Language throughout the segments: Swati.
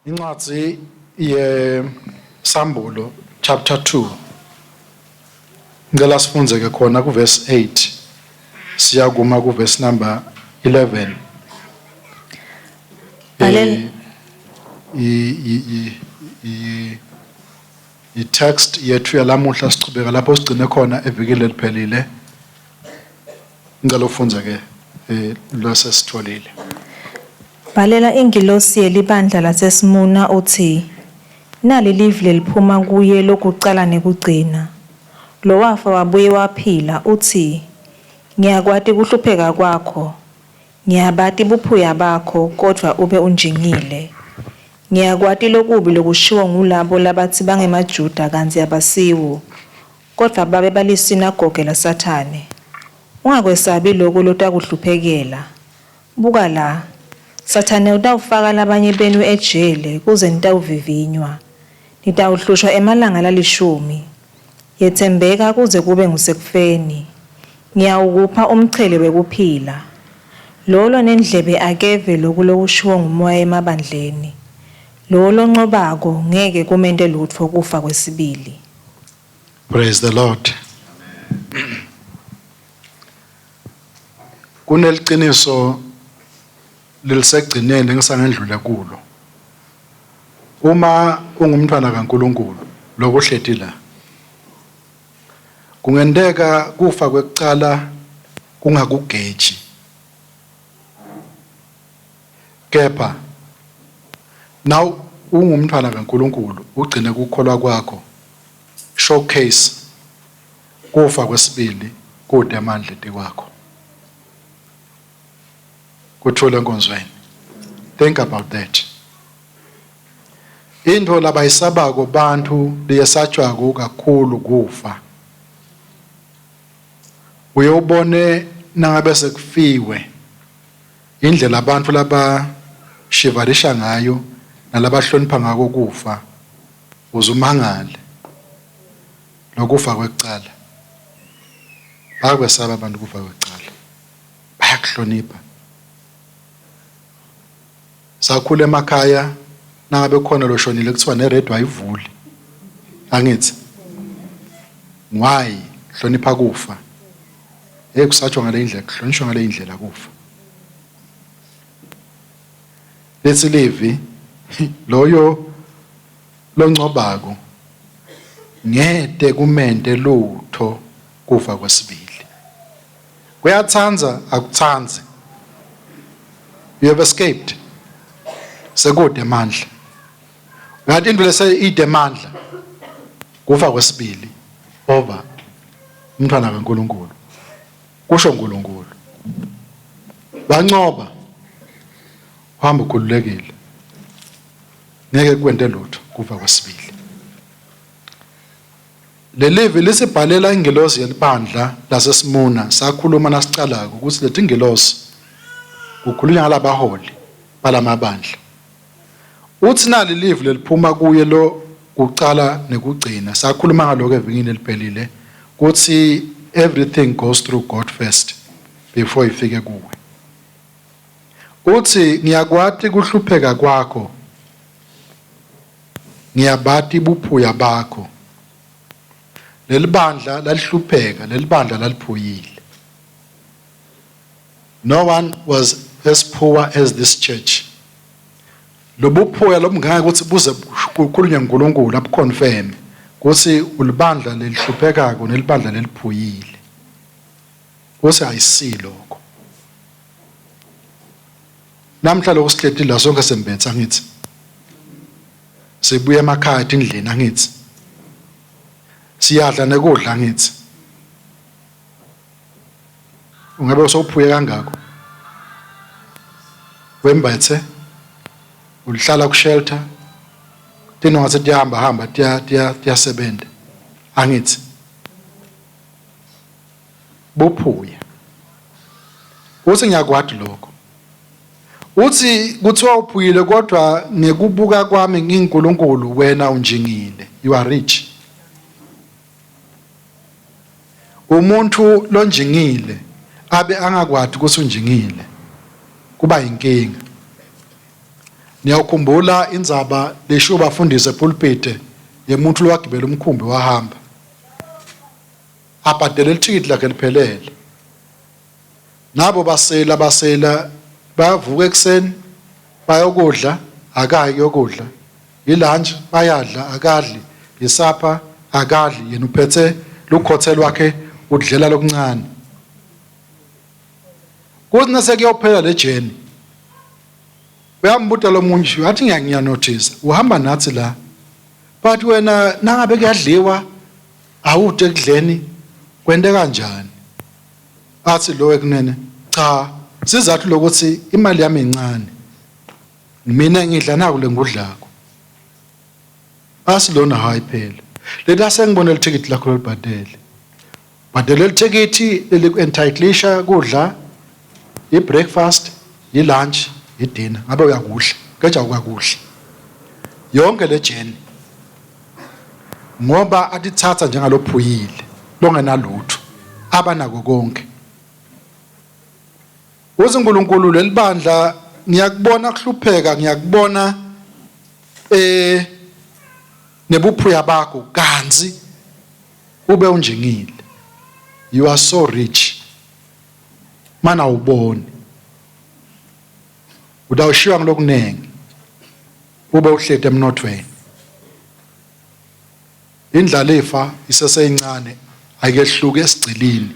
Incwadzi yeSambulo chapter 2. Ngicela sifundze ke khona ku verse 8. Siya kuma ku verse number 11. Bhalela Eh, i i i i i text yethu yalamuhla sichubeka lapho sigcine khona evikini leliphelile. Ngicela ufundze ke eh lwesesitholile. Bhalela ingilosi yelibandla laseSmuna utsi, Nali livi leliphuma kuye lokucala nekugcina, lowafa wabuye waphila, utsi, Ngiyakwati kuhlupheka kwakho, ngiyabati buphuya bakho, kodvwa ube unjingile. Ngiyakwati lokubi lokushiwo ngulabo labatsi bangemaJuda kantsi abasiwo, kodvwa babe balisinagoge laSathane. Ungakwesabi loko lotakuhluphekela. Buka la, Sathane utawufaka labanye benu ejele kuze nitawuvivinywa. Nitawuhlushwa emalanga lalishumi. Yetsembeka kuze kube ngusekufeni. Ngiyawukupha umchele wekuphila. Lowo lonendlebe akeve loku lokushiwo nguMoya emabandleni. Lowo loncobako ngeke kumente lutfo kufa kwesibili. Praise the Lord. Kuneliciniso lelisegcineni engisangendlule kulo. Uma ungumntwana kaNkuluNkulu lokuhleti la. Kungenteka kufa kwekucala kungakugeji. Kepha naw ungumntwana kaNkuluNkulu ugcine kukholwa kwakho showcase kufa kwesibili kude amandla etikwakho. Kuthula enkonzweni. Think about that. Intfo labayisabako bantfu leyesatshwako kakhulu kufa. Uye ubone nangabe sekufiwe indlela abantu labashivarisha ngayo nalabahlonipha ngako kufa uze umangale lokufa kwekucala bayakwesaba abantu kufa kwekucala bayakuhlonipha sakhula emakhaya nangabe khona loshonile kuthiwa neredio ayivuli angithi why hlonipha kufa hey kusatshwa ngale indlela kuhlonishwa ngale indlela kufa lethi livi loyo loncobako ngete kumente lutho kufa kwesibili Kuyatsandza akutsandzi. You have escaped. Sekude amandla. Ngathi into lese ide amandla. Kufa kwesibili over umntwana kaNkuluNkulu. Kusho uNkulunkulu. Wancoba. Uhamba ukhululekile. Ngeke kwente lutho kufa kwesibili. Lelivi lisibhalela ingilozi yelibandla laseSmuna sakhuluma nasicalako kutsi letingilozi kukhulunywa ngalabaholi balamabandla. Utsi nali livi leliphuma kuye lo kucala nekugcina sakhuluma ngaloko evikini leliphelile kutsi everything goes through God first before ifike kuwe. Utsi ngiyakwati kuhlupheka kwakho Ngiyabati buphuya bakho. Lelibandla lalihlupheka, lelibandla laliphuyile. No one was as poor as this church. Lobuphuya lobungaka ukuthi buze kukhulunywe nguNkulunkulu abuconfirm ukuthi ulibandla lelihluphekako nelibandla leliphuyile. Uthi ayisilokho. Namhla lokhu sihleti la sonke sembethe angithi. Sibuya emakhaya etindlini angithi. Siyadla nekudla angithi. Ungabe usophuye kangako. Wembethe ulihlala ku shelter. Tino ngathi tiyahamba hamba tiya tiya tiyasebenza. Angithi. Buphuya. Uthi ngiyakwati lokho. Uthi kuthiwa uphuyile kodwa ngekubuka kwami nginguNkulunkulu wena unjingile. You are rich. Umuntu lonjingile abe angakwati ukuthi unjingile kuba inkinga. Niyawukhumbula indzaba leshiwo bafundisi epulpite yemuntfu lowagibela umkhumbi wahamba abhadele lithikithi lakhe liphelele. Nabo basela basela bayavuka ekuseni bayokudla akayi kuyokudla ilunch bayadla akadli isapha akadli yena uphethe lukhothe lwakhe udlela lokuncane kuthi nasekuyophela le journey uyambuta lo munye wathi ngiyanothisa uhamba nathi la but wena nangabe kuyadliwa awude ekudleni kwente kanjani athi lo ekunene cha sizathu lokuthi imali yami incane mina ngidla naku lengudlako asilona hayi phela leli asengibona lithikithi lakho lolibhadele bhadele lithikithi leliku-entitlisha kudla i-breakfast i-lunch i-dinner ngabe uyakudla keja ukakudla yonke le journey ngoba atithatha njengalophuyile longenalutho abanako konke uthi uNkulunkulu lelibandla ngiyakubona kuhlupheka ngiyakubona eh nebuphuya bakho kanzi ube unjingile you are so rich mana ubone utawushiywa ngilokunengi ube uhleti emnothweni indlalifa iseseyincane ayikehluki esigcilini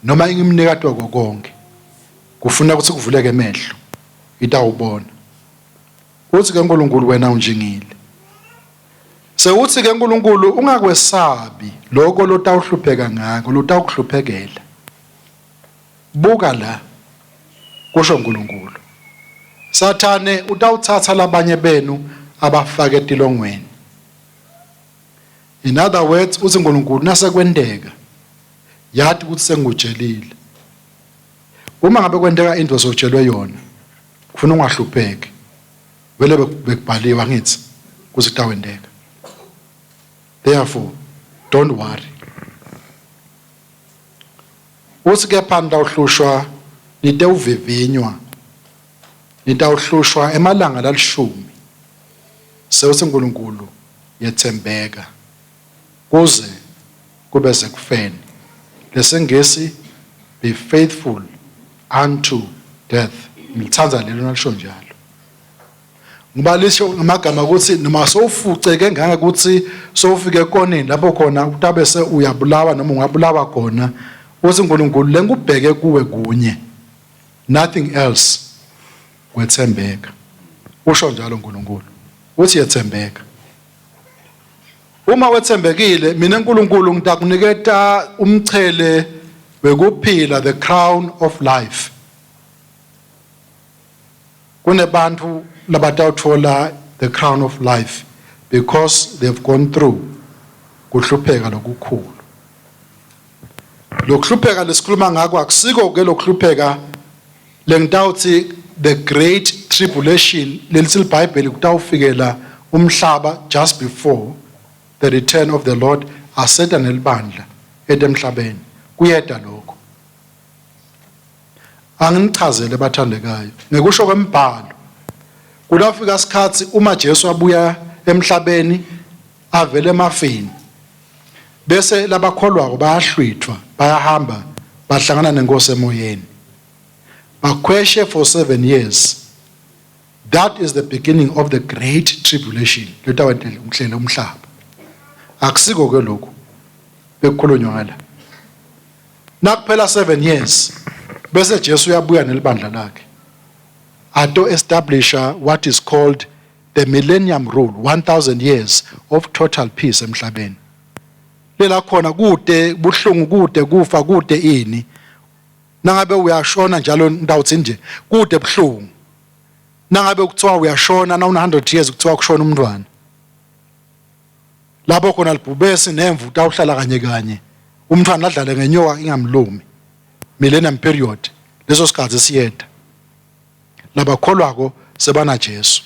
noma ingimnikati wako konke kufuna ukuthi kuvuleke emehlo itawubona uthi ke uNkulunkulu wena unjingile sewuthi ke uNkulunkulu ungakwesabi lokho lotawuhlupheka ngako lotawukuhluphekela buka la kusho uNkulunkulu Sathane utawuthatha labanye benu abafake etilongweni in other words uthi uNkulunkulu nasekwenteka yathi ukuthi sengikutshelile uma ngabe kwenteka into sotshelwe yona kufuna ungahlupheki vele bekubhaliwe angithi kuze kutawenteka therefore don't worry uthi kepha nitawuhlushwa nitewuvivinywa nitawuhlushwa emalanga lalishumi sewuthi uNkulunkulu yethembeka kuze kube sekufeni lesingisi be faithful unto death ngilithanda lelo nalisho njalo ngoba lisho ngamagama ukuthi noma sowufuceke ngangekuthi sowufike ekoneni lapho khona utabe se uyabulawa noma ungabulawa khona uthi uNkulunkulu lengubheke kuwe kunye nothing else kwethembeka usho njalo uNkulunkulu uthi yethembeka uma wethembekile mina uNkulunkulu ngitakuniketa umchele wekuphila the crown of life kunebantu labatawuthola the crown of life because they've gone through kuhlupheka lokukhulu lokuhlupheka lesikhuluma ngako akusiko ke lokuhlupheka lengitawuthi the great tribulation lelithi libhayibheli kutawufikela umhlaba just before the return of the Lord aseta nelibandla etemhlabeni kuyeda lokho Anginichazele bathandekayo ngekusho kwembhalo kulafika isikhathi uma Jesu abuya emhlabeni avele emafini bese labakholwako bayahlwithwa bayahamba bahlangana nenkosi emoyeni bakhweshe for 7 years that is the beginning of the great tribulation letawentela umhlele umhlaba akusiko ke lokhu bekukhulunywa ngala nakuphela 7 years bese Jesu uyabuya nelibandla lakhe ato establisha what is called the millennium rule 1000 years of total peace emhlabeni lela khona kude buhlungu kude kufa kude ini nangabe uyashona njalo ndawuthi nje kude buhlungu nangabe kuthiwa uyashona na una 100 years kuthiwa kushona umntwana lapho khona libhubesi nemvu utawuhlala kanye kanye umntwana adlale ngenyoka ingamlumi millennium period leso sikhathi siyeda labakholwako sebana Jesu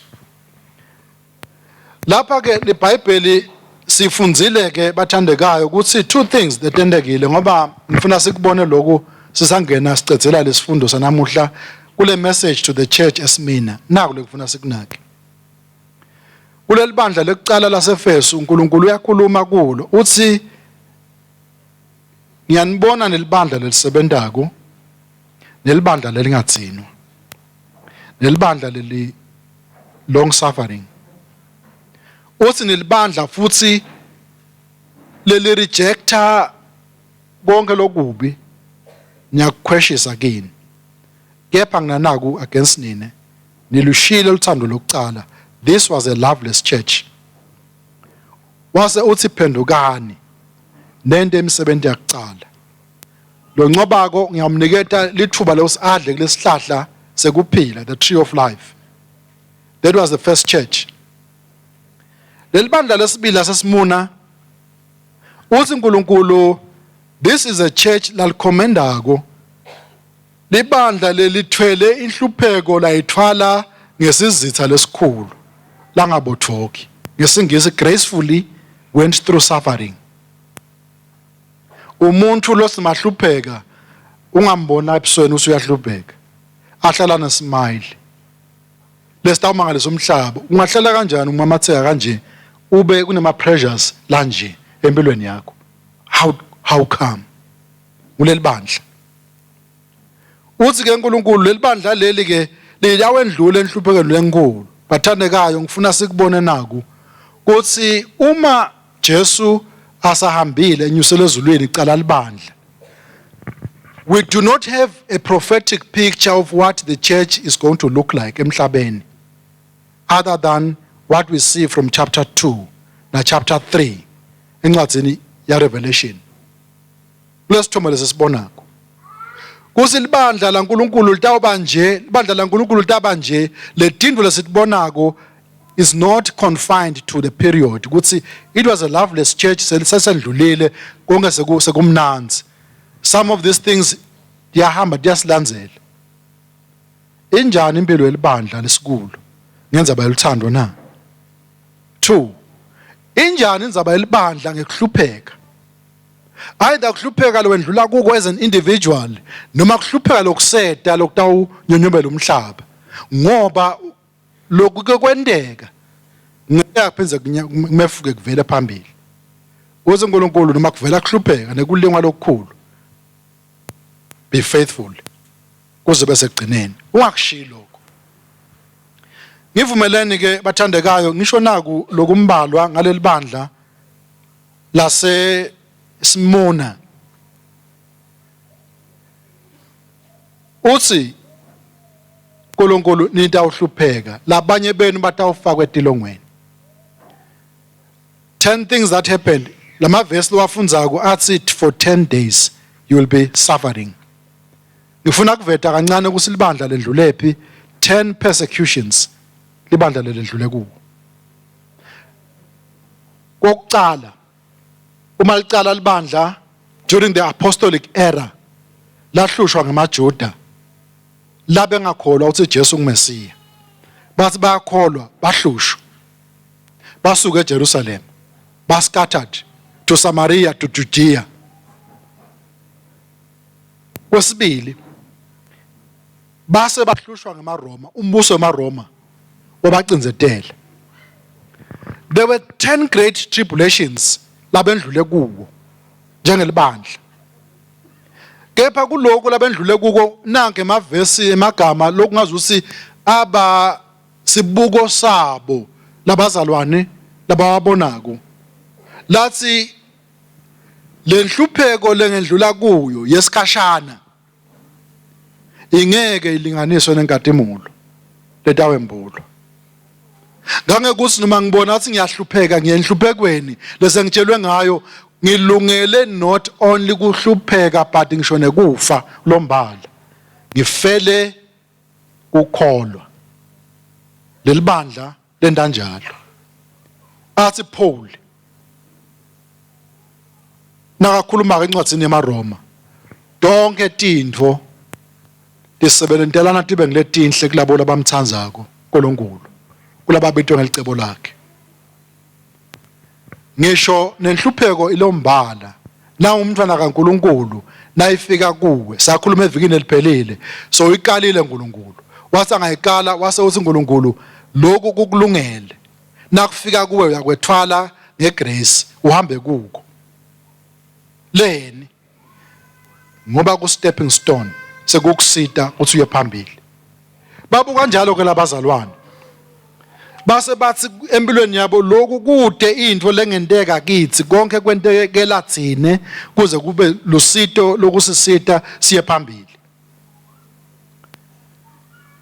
lapha ke liBhayibheli sifundzile ke bathandekayo ukuthi two things letentekile ngoba ngifuna sikubone lokhu sisangena sicedzela lesifundo sanamuhla kule message to the church eSmyrna naku lekufuna sikunake. Kuleli bandla lekucala laseFesu uNkulunkulu uyakhuluma kulo uthi ngiyanibona nelibandla lelisebentako nelibandla lelingadzinwa nelibandla leli long suffering uthi nelibandla futhi leli rejecta konke lokubi ngiyakukhweshisa kini kepha nginanaku against nine nilushiyile luthando lokucala this was a loveless church wase uthi phendukani nente imisebenzi yakucala loncobako ngiyamniketa lithuba lokuthi adle kulesihlahla sekuphila the tree of life that was the first church leli bandla lesibili lasesimuna uthi uNkulunkulu this is a church lalikhomendako libandla lelithwele inhlupheko layithwala ngesizitha lesikhulu langabothoki ngesingisi gracefully went through suffering umuntu losimahlupheka ungambona ebusweni usuyahlupheka ahlala nesmile lesitawumangalisa umhlaba ungahlala kanjani umamatheka kanje ube kunema pressures lanje empilweni yakho how how come kuleli bandla uthi ke uNkulunkulu leli bandla leli ke liyawendlula enhluphekweni lenkulu bathandekayo ngifuna sikubone naku kuthi uma Jesu asahambile enyusele ezulwini icala libandla we do not have a prophetic picture of what the church is going to look like emhlabeni other than what we see from chapter 2 na chapter 3 encwadzini ya Revelation kulesithombe lesisibonako kusi libandla laNkulunkulu litawuba nje libandla laNkulunkulu litaba nje letintfo lesitibonako is not confined to the period ukuthi it was a loveless church sesendlulile konke sekumnanzi some of these things tiyahamba tiyasilandzela injani impilo yelibandla lesikulo ngendzaba yeluthando na 2 injani indzaba yelibandla ngekuhlupheka either kuhlupheka lowendlula kuko as an individual noma kuhlupheka lokuseta lokutawunyonyobela umhlaba ngoba lokhu ke kwenteka ngeke kuphindze kumefuke kuvele phambili uze uNkulunkulu noma kuvela kuhlupheka nekulingwa lokukhulu be faithful kuze bese kugcineni ungakushiyi lokho ngivumeleni ke bathandekayo ngisho naku lokumbalwa ngaleli bandla lase Smyrna uthi uNkulunkulu nitawuhlupheka labanye benu batawufakwa etilongweni 10 things that happened lamavesi lowafundzako athi for 10 days you will be suffering ngifuna kuveta kancane ukuthi libandla ledlulephi 10 persecutions libandla leledlule kuwo kokucala uma licala libandla during the apostolic era lahlushwa ngamaJuda labengakholwa ukuthi Jesu nguMesiya bathi bayakholwa bahlushwa basuka eJerusalem ba scattered to Samaria to Judea kwesibili base bahlushwa ngamaRoma umbuso wemaRoma wabacinzetela there were 10 great tribulations labendlule kuwo njengelibandla kepha kuloko labendlule kuko nanke emavesi emagama lokungazusi aba sibuko sabo labazalwane labawabonako lathi lenhlupheko lengendlula kuyo yesikhashana ingeke ilinganiswe nenkatimulo letawembulwa ngangekuthi noma ngibona athi ngiyahlupheka ngiyenhluphekweni lese ngitshelwe ngayo ngilungele not only kuhlupheka but ngisho nekufa lombala ngifele kukholwa lelibandla lentanjalo athi Paul nakakhuluma ke encwadzini yemaRoma tonke tintfo tisebentelana tibe ngiletinhle kulabo labamtsandzako uNkulunkulu kulababitwe ngelicebo lakhe ngisho nenhlupheko ilombala na umntwana kaNkuluNkulu nayifika kuwe sakhuluma evikini eliphelile so uyikalile uNkulunkulu wase angayikala wase uthi uNkulunkulu lokhu kukulungele Nakufika kuwe uyakwethwala ngegrace uhambe kuko. Leni? Ngoba ku stepping stone sekukusita ukuthi uye phambili. Babuka njalo ke labazalwane. Base bathi empilweni yabo lokhu kude into lengenteka kithi konke kwentekela thine kuze kube lusito lokusisita siye phambili.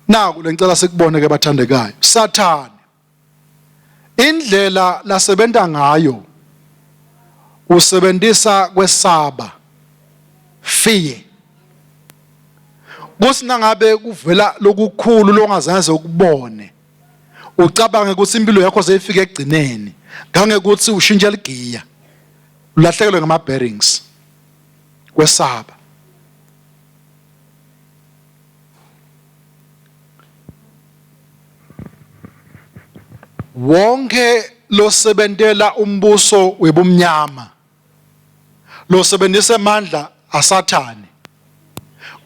Naku lengicela sikubone ke bathandekayo. Sathane indlela lasebenta ngayo usebentisa kwesaba fear kuthi nangabe kuvela lokukhulu longazange ukubone ucabange ukuthi impilo yakho seyifike ekugcineni ngangekuthi ushintshe ligiya ulahlekelwe ngama bearings kwesaba Wonke losebentela umbuso webumnyama losebenzisa emandla asathane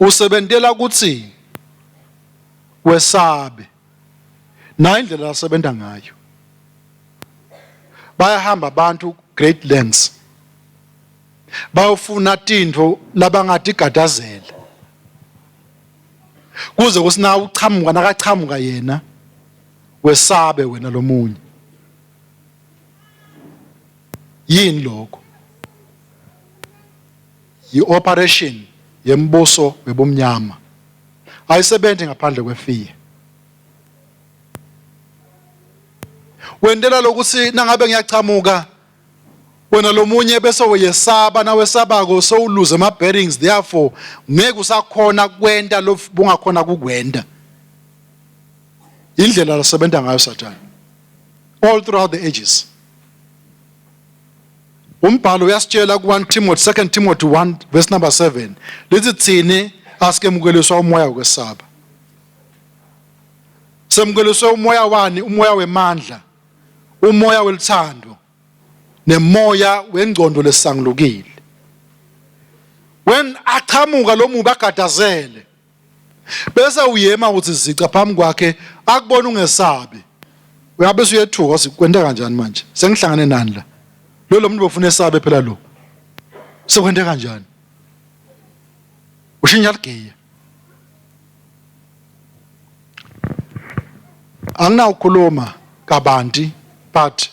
usebentela ukuthi wesabe nayo indlela asebenza ngayo bayahamba abantu great lengths bayofuna tintfo labangatigadazela kuze kuthi na uchamuka nakachamuka yena wesabe wena lomunye yini lokho yi-operation yembuso webumnyama ayisebenzi ngaphandle kwefiye wentela lokuthi nangabe ngiyachamuka wena lomunye bese uyesaba nawesabako sowuluze ama bearings therefore ngeke usakhona kwenta lo bungakhona kukwenta indlela lasebenza ngayo Sathane all throughout the ages umbhalo uyasitshela ku-1 Timothy 2 Timothy 1 verse number 7 lithi thini asikemukeliswa umoya wokwesaba semukeliswe umoya wani umoya wemandla umoya weluthando nemoya wengcondo lesangulukile when achamuka lo mubi agadazele bese uyema uthi zica phambi kwakhe akubona ungesabi uyabe usuyethuka uthi kwenta kanjani manje sengihlangane nani la lo lo muntu bofuna esabe phela lo sekwente kanjani ushintsha ligiya anginawukhuluma kabanti but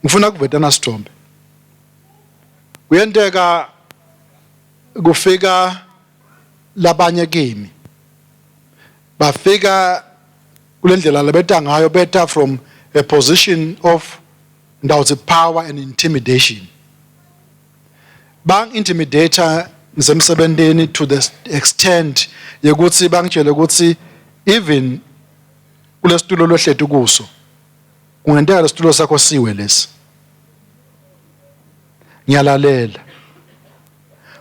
ngifuna kuvetana sithombe kuyenteka kufika labanye kimi bafika kulendlela labeta ngayo beta from a position of ndawuthi power and intimidation bang-intimidator ngisemsebentini to the extent yekuthi bangitshele ukuthi even kulesitulo lohleti kuso kungenteka lesitulo sakho siwe lesi ngiyalalela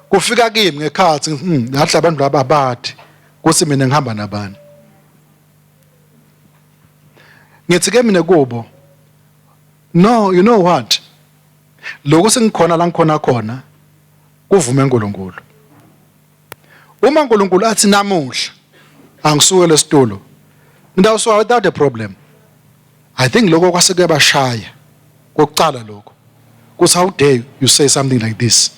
kufika kimi ngekhathi ngathi abantu laba abadi kuthi mina ngihamba nabani ngithi ke mina kubo no you know what lokhu sengikhona la ngikhona khona kuvume uNkulunkulu uma uNkulunkulu athi namuhla angisuke lesitulo ngidawusuka without a problem i think lokho kwase kuyabashaya kokuqala lokho kuthi how dare you say something like this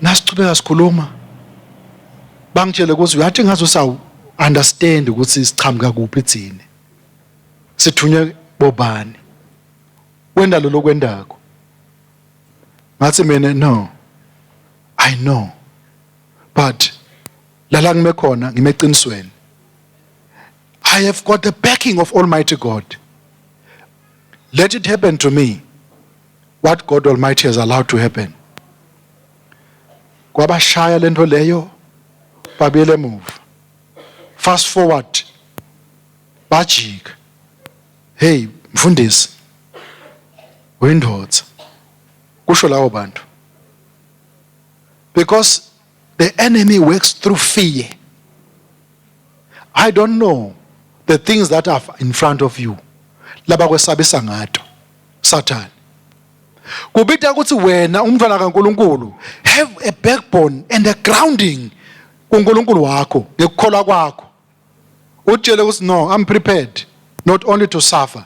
nasichubeka sikhuluma bangitshele ukuthi uyathi ngaze usawu understand ukuthi sichamuka kuphi thina sithunywe bobani wenda lo lokwendako ngathi mina no i know but lala ngime khona ngime eqinisweni i have got the backing of almighty god let it happen to me what god almighty has allowed to happen kwabashaya lento leyo babuyele emuva fast forward bajika hey mfundisi uyindoda kusho lawo bantu because the enemy works through fear i don't know the things that are in front of you labakwesabisa ngato sathane kubita ukuthi wena umntwana kaNkuluNkulu have a backbone and a grounding kuNkulunkulu wakho ngekukholwa kwakho utshele ukuthi no i'm prepared not only to suffer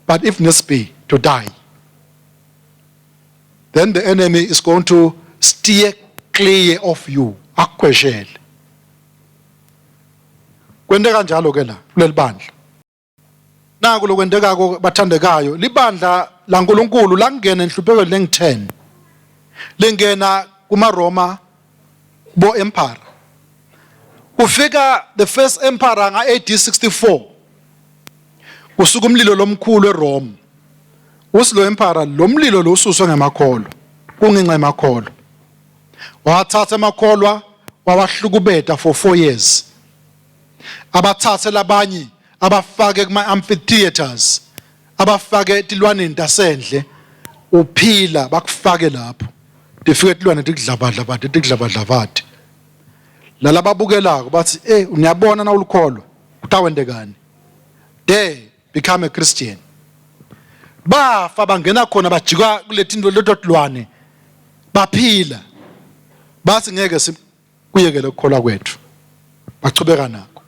but if needs be to die. Then the enemy is going to steer clear of you, akukhweshele. Kwenteka njalo ke la kuleli bandla. Naku lokwentekako bathandekayo, libandla laNkulunkulu langena enhluphekweni lengu-10. Lingena kumaRoma bo emperor. Kufika the first emperor nga-AD 64. Kusuka umlilo lomkhulu eRome. Usi lo emperor lo mlilo lo ususwe ngemakholwa. Kungenxa yemakholwa. Wathatha amakholwa wawahlukubeta for 4 years. Abathathe labanye abafake kuma amphitheaters abafake etilwaneni tasendle uphila bakufake lapho tifike tilwane tikudlabadlabade tikudlabadlabade lalababukelako bathi eh niyabona na ulikholwa kutawendekani there become a Christian bafa bangena khona bajika kuletinto leto tilwane baphila bathi ngeke kuyekele ukukholwa kwethu bachubeka nako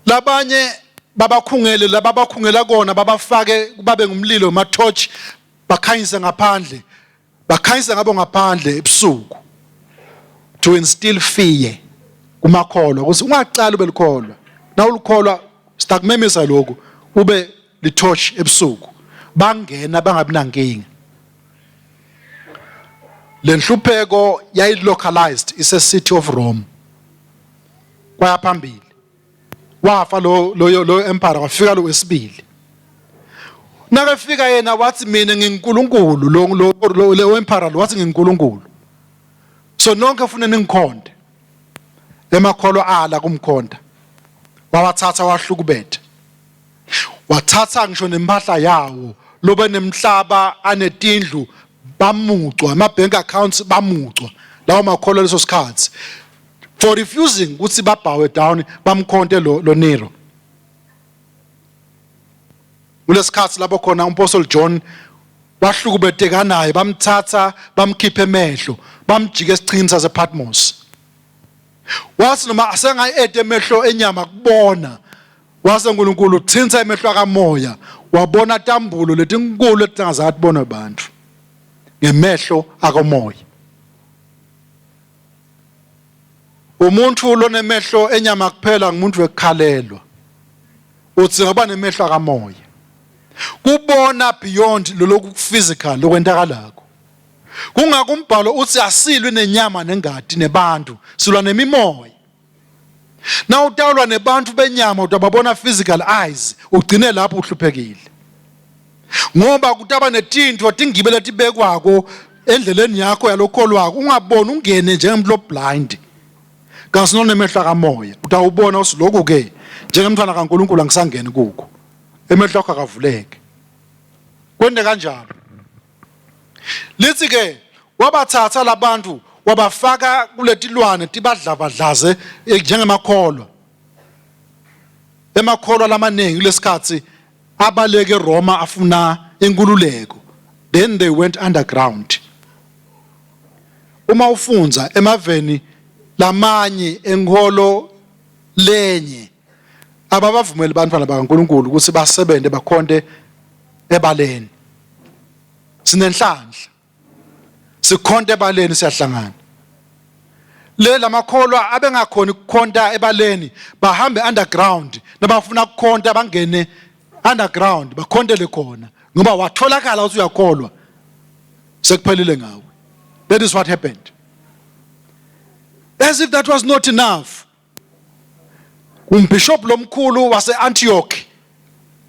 labanye babakhungele laba bakhungela kona babafake babe ngumlilo ma torch bakhanyise ngaphandle bakhanyise ngabo ngaphandle ebusuku to instill fear kumakholwa ukuthi ungaqali ube likholwa na ulikholwa sitakumemisa lokhu ube litouch ebusuku bangena bangabi nankinga Lenhlupheko yayi localized ise city of Rome. Kwaya phambili. Wafa lo lo lo emperor wafika lo wesibili. Nakefika yena wathi mina nginguNkulunkulu lo lo lo emperor lo wathi nginguNkulunkulu. So nonke funa ningikhonde. Emakholwa ala kumkhonda. Wawathatha wahlukubetha. Wathatha ngisho nempahla yawo lobe nemhlaba anetindlu bamucwa ama bank accounts bamucwa lawo makholwa leso sikhathi for refusing ukuthi babhawe down bamkhonte lo, lo Nero kulesikhathi lapho khona umpostoli John wahlukubeteka naye bamthatha bamkhipha emehlo bamjika esichingini sasePatmos wathi noma asengayi-ede emehlo enyama kubona Wase uNkulunkulu uthinta emehlo akamoya wabona tambulo letinkulu letingazange tibonwe bantfu ngemehlo akomoya. Umuntu lonemehlo enyama kuphela ngumuntu wekukhalelwa. Udzinga kuba nemehlo akamoya. Kubona beyond loloku physical lokwentakalako. Kungako umbhalo uthi asilwi nenyama nengati nebantu, silwa nemimoya. Na utawulwa nebantu benyama utababona physical eyes ugcine lapho uhluphekile. Ngoba kutaba netintfo tingibe letibekwako endleleni yakho yalokholwako ungaboni ungene njengemuntu lo blind. Kasi nonemehlo akamoya utawubona usiloku ke njengemntwana kaNkuluNkulu angisangeni kuko. Emehlo akho akavuleke. Kwente kanjalo. Lithi ke wabathatha labantu wabafaka kuletilwane tibadlavadlaze eh, njengemakholwa. Emakholwa lamaningi kulesikhathi abaleke eRoma afuna inkululeko. Then they went underground. Uma ufunza emaveni lamanye enkholo lenye ababavumeli bantwana bakaNkuluNkulu ukuthi basebenze bakhonte ebaleni sinenhlanhla sikhonta ebaleni siyahlangana le lamakholwa abengakhoni ukukhonta ebaleni bahambe underground nabafuna ukukhonta bangene underground bakhontele khona ngoba watholakala ukuthi uyakholwa sekuphelile ngawe that is what happened as if that was not enough Umbhishobhi lomkhulu wase-Antioch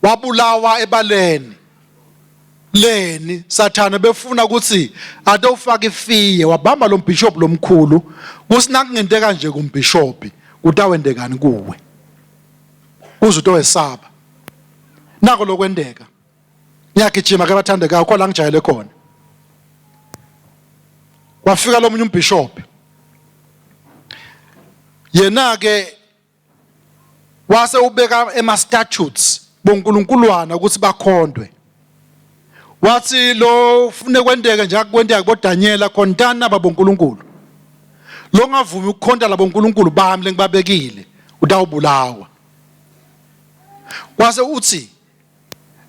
wabulawa ebaleni leni sathane befuna ukuthi atofaka ifiye wabamba lo mbhishobhi lomkhulu kusinakungenteka nje kumbhishobhi kutawendekani kuwe kuze utowesaba nako lokwendeka ngiyagijima ke bathandekayo khona la ngijayele khona kwafika lomunye umbhishobhi yena ke wase ubeka ema statutes bonkulunkulwana ukuthi bakhondwe wathi lo ufune kwenteke nje akwenteka kuboDaniela khontana babonkulunkulu lo ngavumi ukukhonta labonkulunkulu bami lengibabekile utawubulawa. Kwase uthi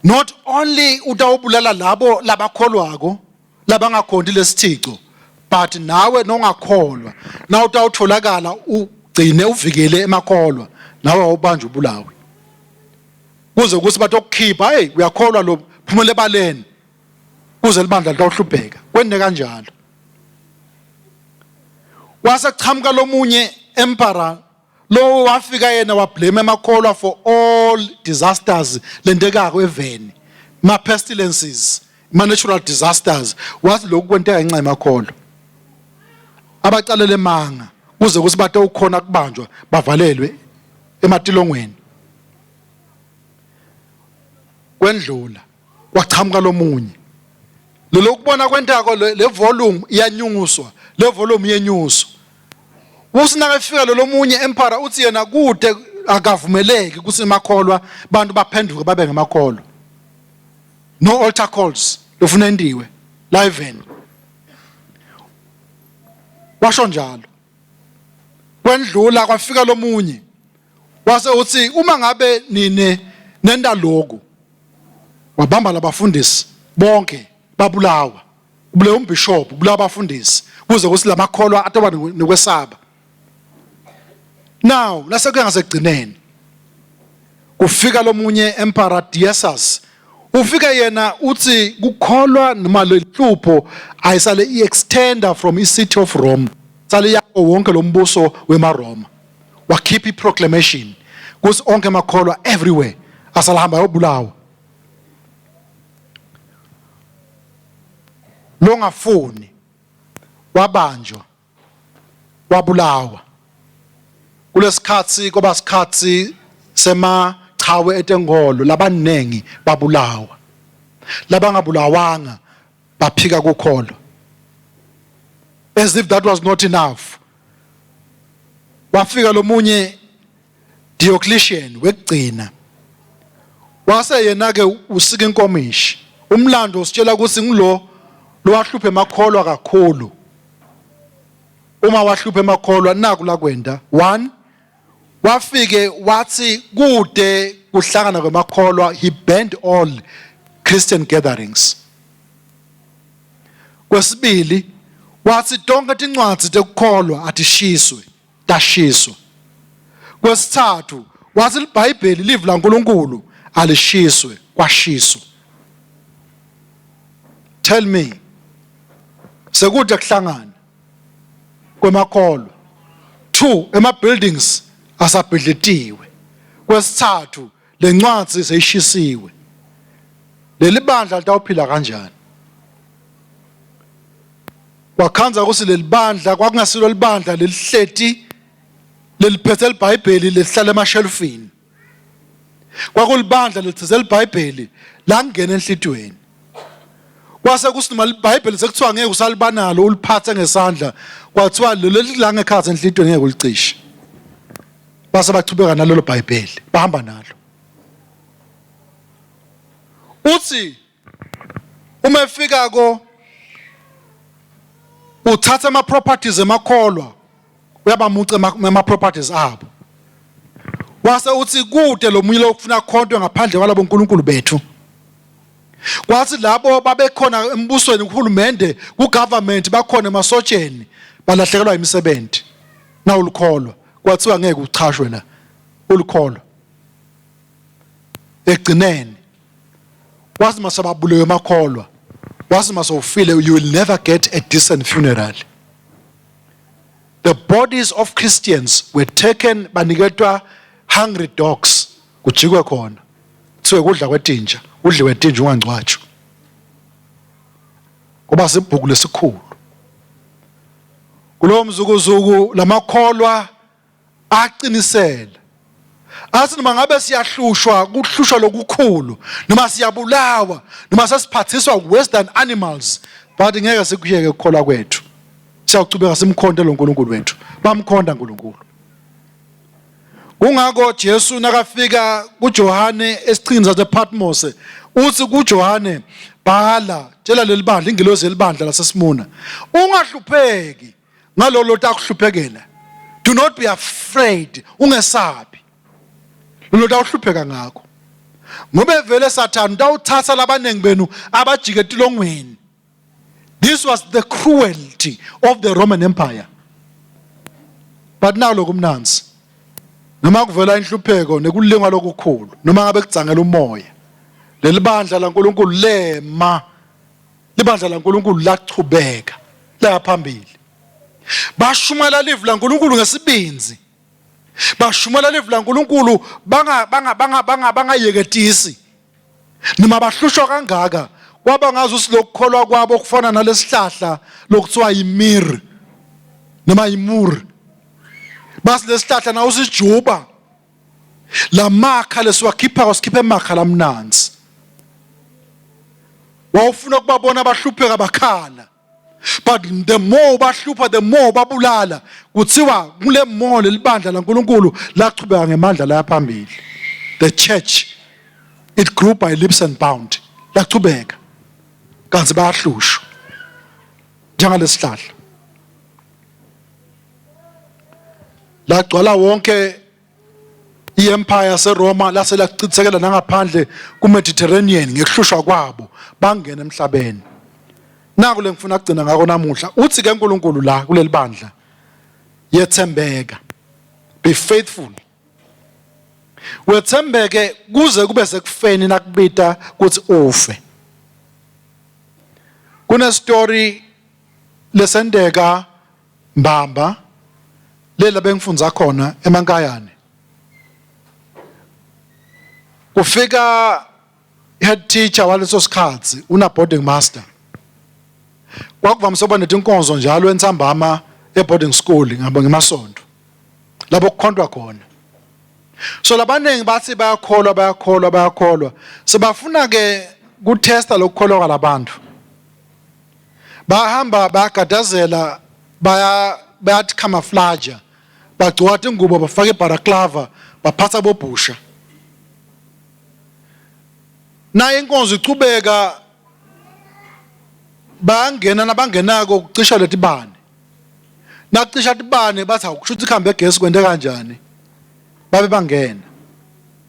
not only utawubulala labo labakholwako labangakhonti lesithico but nawe nongakholwa na utawutholakala ugcine uvikele emakholwa nawe awubanjwe ubulawe kuze ukuthi batokukhipha hey uyakholwa lo phumele ebaleni kuze libandla litawuhlupheka kwende kanjalo kwase kuchamuka lomunye emperor Lowo wafika yena wablame amakholwa for all disasters lentekako eveni ma pestilences ma natural disasters wathi lokhu kwenteka ngenxa yamakholwa abacalele manga kuze kuthi bate ukhona kubanjwa bavalelwe ematilongweni kwendlula kwachamuka lomunye lelo kubona kwentako le volume iyanyunguswa le volume iyenyuswa uthi nakefika lolo munye emperor uthi yena kude akavumeleki ukuthi emakholwa bantu baphenduke babe ngamakholwa no altar calls lofuna endiwe live washo njalo kwendlula kwafika lomunye wase uthi uma ngabe nine nenda lokhu wabamba labafundisi bonke babulawa ubulewe umbishop ubulawa abafundisi kuze kuthi lamakholwa atoba nokwesaba now nasekuya ngasekugcineni kufika lomunye emperor Decius ufike yena uthi kukholwa noma lehlupho ayisale i-extender from i-city of Rome sale yawo wonke lo mbuso wemaRoma wakhipha i-proclamation kuthi onke amakholwa everywhere asalahamba ayobulawa longafuni wabanjwa wabulawa kulesikhathi kwaba sikhathi semachawe etenkolo labaningi babulawa labangabulawanga baphika kukholo as if that was not enough wafika lomunye Diocletian wekugcina wase yena ke usika inkomishi umlando usitshela ukuthi ngilo lowahlupha emakholwa kakhulu uma wahlupha emakholwa naku lakwenda one wafike wathi kude kuhlangana kwemakholwa he banned all Christian gatherings kwesibili wathi tonke tincwadzi tekukholwa atishiswe tashiswa kwesithathu wathi libhayibheli livi laNkuluNkulu alishiswe kwashiswa tell me sekude kuhlangana kwemakholwa two ema buildings asabhidlitiwe kwesithathu lencwadi seyishisiwe leli bandla litawuphila kanjani Kwakhanza ukuthi leli bandla kwakungasilo libandla lelihleti leliphethe libhayibheli lelihlala emashelufini. Kwakulibandla lelithethe libhayibheli langena enhlitiyweni. Kwase kuthi noma libhayibheli sekuthiwa ngeke usalibanalo uliphathe ngesandla kwathiwa leli la ngekhathi enhlitiyweni ngeke ulicishe. Base bachubeka nalelo bhayibheli bahamba nalo. Uthi uma efika ko uthatha ama properties emakholwa uyabamuca ama properties abo wase uthi kude lo munye lokufuna khontwe ngaphandle kwalabo nkulunkulu bethu kwathi labo babekhona embusweni kuhulumende kugovernment bakhona emasotsheni balahlekelwa imisebenzi nawulikholwa kwathiwa ngeke uchashwe la ulikholwa ekugcineni wathi masababulewe emakholwa wathi masowufile you will never get a decent funeral the bodies of Christians were taken baniketwa hungry dogs kujikwe khona kuthiwe kudla kwetinja udliwe tinja ungangcwatshwa kuba sibhuku lesikhulu kulowo mzukuzuku lamakholwa aqinisela athi noma ngabe siyahlushwa kuhlushwa lokukhulu noma siyabulawa noma sesiphathiswa worse than animals but ngeke sikuyeke ukukholwa kwethu siyaqhubeka simkhonte lo nkulunkulu wethu bamkhonta uNkulunkulu kungako Jesu nakafika kuJohane esiqhingini sasePatmos uthi kuJohane bhala tshela leli bandla ingilozi yelibandla laseSmuna ungahlupheki ngalolo takuhluphekela do not be afraid ungesabi lolo tawuhlupheka ngakho Ngobe vele Sathane utawuthatha labaningi benu abajike etilongweni. This was the cruelty of the Roman Empire. But now lokumnanzi. Noma kuvela inhlupheko nekulingwa lokukhulu, noma ngabe kudzangela umoya. Leli bandla laNkulunkulu lema. Libandla laNkulunkulu lachubeka laya phambili. Bashumayela livi laNkulunkulu ngesibindzi. Bashumayela livi laNkulunkulu banga banga banga banga bangayeketisi. Noma bahlushwa kangaka kwaba ngazi ukuthi lokukholwa kwabo kufana nalesihlahla lokuthiwa yimir noma yimur. Basi lesihlahla na usijuba lamakha lesiwakhipha sikhipha emakha lamnanzi. Wawufuna ukubabona abahlupheka bakhala. But the more bahlupha the more babulala kuthiwa kule more lelibandla laNkulunkulu lachubeka ngemandla laya phambili. The church it grew by leaps and bound. Lachubeka. Kanti bayahlushwa. Njengalesihlahla. Lagcwala wonke iempire yaseRoma lase lachithekela nangaphandle kuMediterranean ngekuhlushwa kwabo bangena emhlabeni. Naku lengifuna kugcina ngako namuhla uthi ke uNkulunkulu la kuleli bandla yethembeka be faithful wethembeke kuze kube sekufeni nakubita kuthi ufe. Kune story lesenteka mbamba lela bengifundza khona emankayane kufika head teacher waleso sikhathi una boarding master kwakuvamise ukuba netinkonzo njalo entsambama e-boarding school ngabo ngemasonto lapho kukhontwa khona so labaningi bathi bayakholwa bayakholwa bayakholwa sebafuna ke kutesta lokukholwa kwalabantu bahamba bayagadazela baya bayathi camouflage bagcoka tingubo bafake ibaraklava baphatha bobhusha naye inkonzo ichubeka bayangena nabangenako kucisha letibane nakucisha tibane bathi awukusho ukuthi kuhambe egesi kwente kanjani babe bangena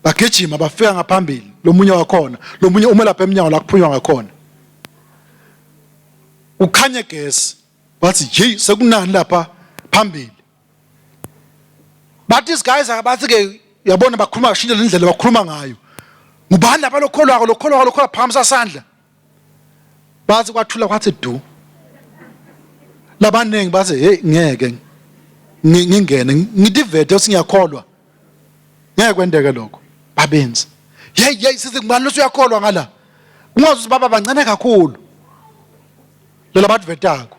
bagijima bafika ngaphambili lomunye wakhona lomunye ume lapha emnyango la kuphunywa ngakhona kukhanye gesi bathi hey sekunani lapha phambili bathi these guys bathi ke uyabona bakhuluma bashintshe lendlela bakhuluma ngayo ngubani lapha lokholwako lokholwako lokholwa phakamisa sandla bathi kwathula kwathi du labaningi bathi hey ngeke ngingene ngitivete ukuthi ngiyakholwa ngeke kwenteke lokho babenzi hey hey sithi ngubani lo usuyakholwa ngala ungazi ukuthi baba bancane kakhulu lela baduvetako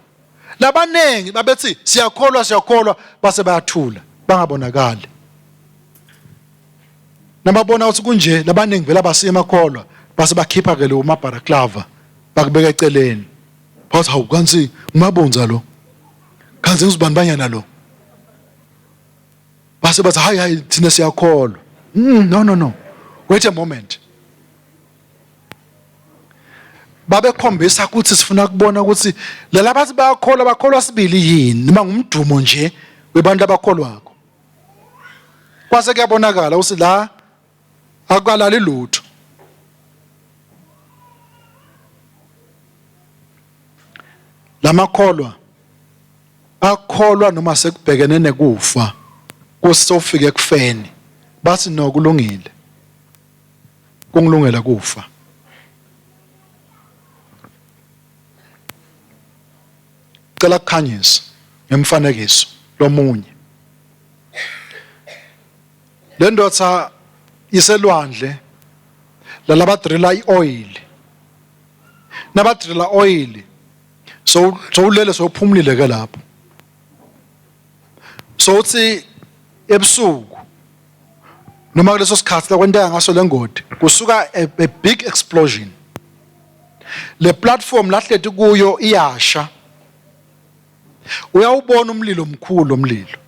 labaningi babethi siyakholwa siyakholwa base bayathula bangabonakali nababona ukuthi kunje labaningi vele abasiye emakholwa base bakhipha ke lo mabharaklava bakubeka eceleni bathi hawu kanti ngumabunza lo kanti ngizibani banyana lo base bathi hayi hayi thina siyakholwa mm, no no no wait a moment babekhombisa ukuthi sifuna kubona ukuthi lala bathi bayakholwa bakholwa sibili yini noma ngumdumo nje webantu abakholwako kwase kuyabonakala ukuthi la akukalali lutho lamakholwa akholwa noma sekubhekene nekufa kusofika ekufeni bathi no kulungile kungilungela kufa cela kukhanyisa ngemfanekiso lomunye le ndoda iselwandle lalabadrilla ioil nabadrilla oil so sowulele sowuphumulile ke lapho so uthi ebusuku noma kuleso sikhathi lakwenteka ngaso lengodi kusuka a, a big explosion le platform lahleti kuyo iyasha uyawubona umlilo omkhulu omlilo